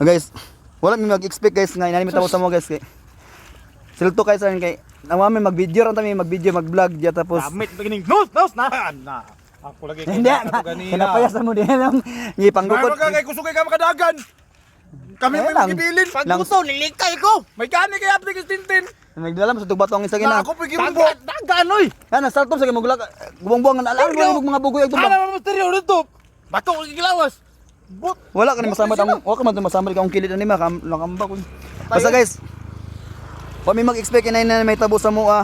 Oh, guys, wala mi mag-expect, guys, nga inani mi tabo sa mo, guys, kay. Silto kay sa kay nawa mi mag-video ron ta mi mag-video, mag-vlog diya tapos Damit beginning. Nos, nos na. Na. Ako lagi kay Hindi, ako ganina. kinapayas na mo din ang gipanggukot. Mayroon ka kay kusugay ka makadagan. Kami Ayun may lang. gibilin. Lang- Pagbuto, nilikay ko. May gani kay aplik tintin. Nagdala mo sa tugbato ang isa gina. Na ako pigimbo. Dagan, dagan, oy. Yan, saltom sa gimugla gubong-buong nga alam mo mga bugoy ag Ana tumba. man misteryo dito. Bato ko gilawas. But Wala ka ni masamad ang wala ka man masamad akong kilid ani ma nakamba ko. Basta, guys, wa mi mag-expect inay na may tabo sa mua.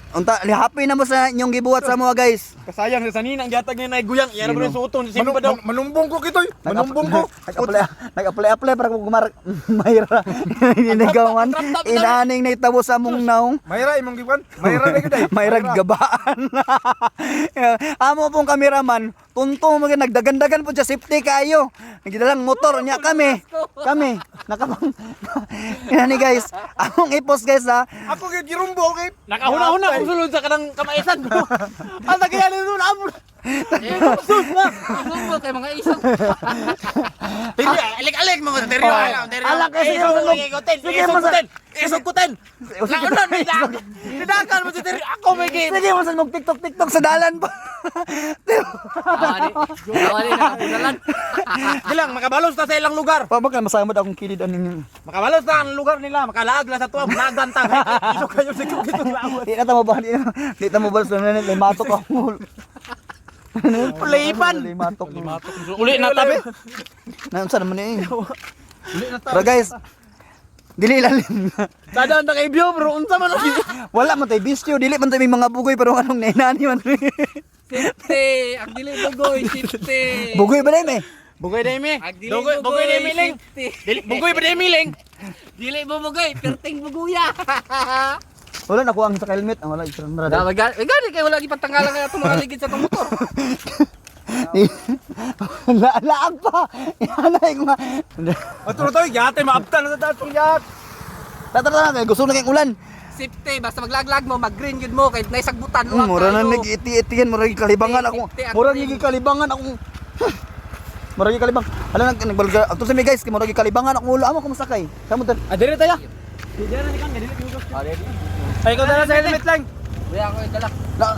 Unta, happy na mo sa inyong gibuhat sa mua, guys. Kasayang sa sanina ang gihatag niya na guyang. Iya na ba Sino? suoton si pa daw. Manumbong ko kitoy. Manumbong ko. Nag-apply, nag-apply apply para kung kumar mayra. Inigawan. Inaning na itabo sa among naong. Mayra imong giwan. Mayra na gyud ay. Mayra gabaan. Amo pong kameraman, tunto mo gyud, nagdagandagan po siya, safety kayo. Nagdalang motor niya kami. Kami nakapang Inani, guys, among i-post, guys, ha. Ako gyud girumbo kay. Nakahuna-huna kung sulod sa kanang kamaisan ko. Ang tagayan nito na amo. Sus na. Isog kay mga isog. Teryo, alik-alik mo teryo. Teryo. Ala, kasi Isog mo ko, ten. Sige, Isog mo ko, ten. Isog ko, ten. Sige, Launan, nidakan mo si Teryo. Ako may gi. Sige mo sa mag TikTok TikTok sa dalan pa. Awani. Awani nakapunalan. Bilang makabalos ta sa ilang lugar. Pa ba ka masamad akong kilid aning. Makabalos ta ang lugar nila, makalaag la sa tuwa, nagantang. Isog kayo sa kito lawat. Di na tamo ba di na di tamo ba sa may matok ako. Playpan. May matok. Uli na tabi. Na unsa naman eh. Pero guys, dili ilalim. Dadaan ta kay Bio bro, unsa man lagi. Wala man tay bisyo, dili man tay may mga bugoy pero anong nainani man. Safety, ang dili bugoy, safety. Bugoy ba na eh? Bugoy na imi. Ang dili Bugoy, bugoy na imi ling. safety. Dili bugoy ba na imi ling? Dili bubugoy, perting buguya. Wala na ang sa helmet. Ang wala isang Da ra. gani kay wala gipatanggalan kay atong mga ligid sa atong motor. La laag pa. Yanay ko nga. Ato to yate maabtan na sa tatong yak. Tara tara kay gusto na kay ulan. Safety, basta maglaglag mo, mag-green yun mo kay naisagbutan Mura na nag-iti-itian, mura kalibangan ako. Mura kalibangan ako. Mura kalibang. Hala nag nagbalga. Ato sa mi, guys, kay mura kalibangan ako ulo amo ko masakay. Kamo tan. Ah, dire tayo. Ay, ikaw dala sa helmet lang. Wala ako dala. La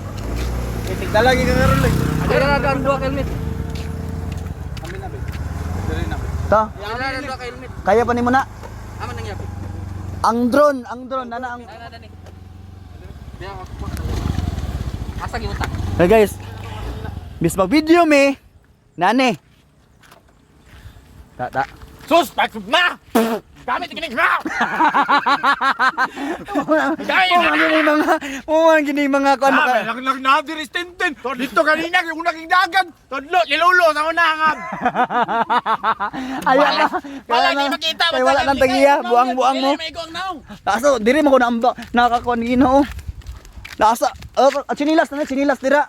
Tigdala gyud ka ron lang. Dala na ang duha ka helmet. Ta, Dala na duha ka helmet. kaya pa nimo na. Ama nang yapi. Ang drone nana ang. Dala na dani. Biya ako. Asa giutak? Hey guys. Bis mag video mi. Nani. Ta ta. Sus, pak na. Gamit kining na. Oh, man gini mga kuan Ah, ka. lang lang na diri tintin. Dito kanina yung unang dagan. Tudlo, nilulo sa una nga. Ayaw na. Wala ni makita. Kay wala nang tagiya, buang-buang mo. Dili may ang naong. Asa diri mo ko naamba nakakuan Ginoo. Nasa oh, chinilas na chinilas dira.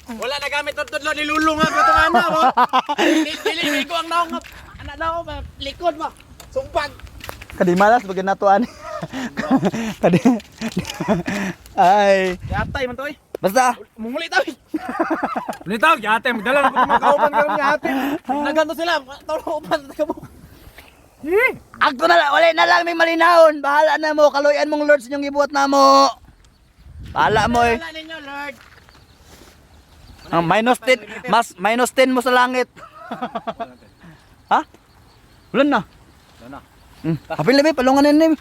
Wala na gamit ang tudlo, nilulo nga katong ana mo. Dili dili may ang naong nga. Ana daw likod mo. Sumpag. Kadi malas bagay nato ani. Kadi. Ay, Yatay man to oy. basta Munguli ta. oy. Nitaw yate magdala na ko mga kauban karon yate. Naganto sila, tawag upan ta mo. Agto na lang, wala na lang may malinahon. Bahala na mo, kaloyan mong Lord sa inyong gibuhat na mo. Bahala mo eh. Wala ninyo, Lord. Ang minus 10, mas minus 10 mo sa langit. Ha? Ulan na. Wala na. Apil na ba, palungan na ni.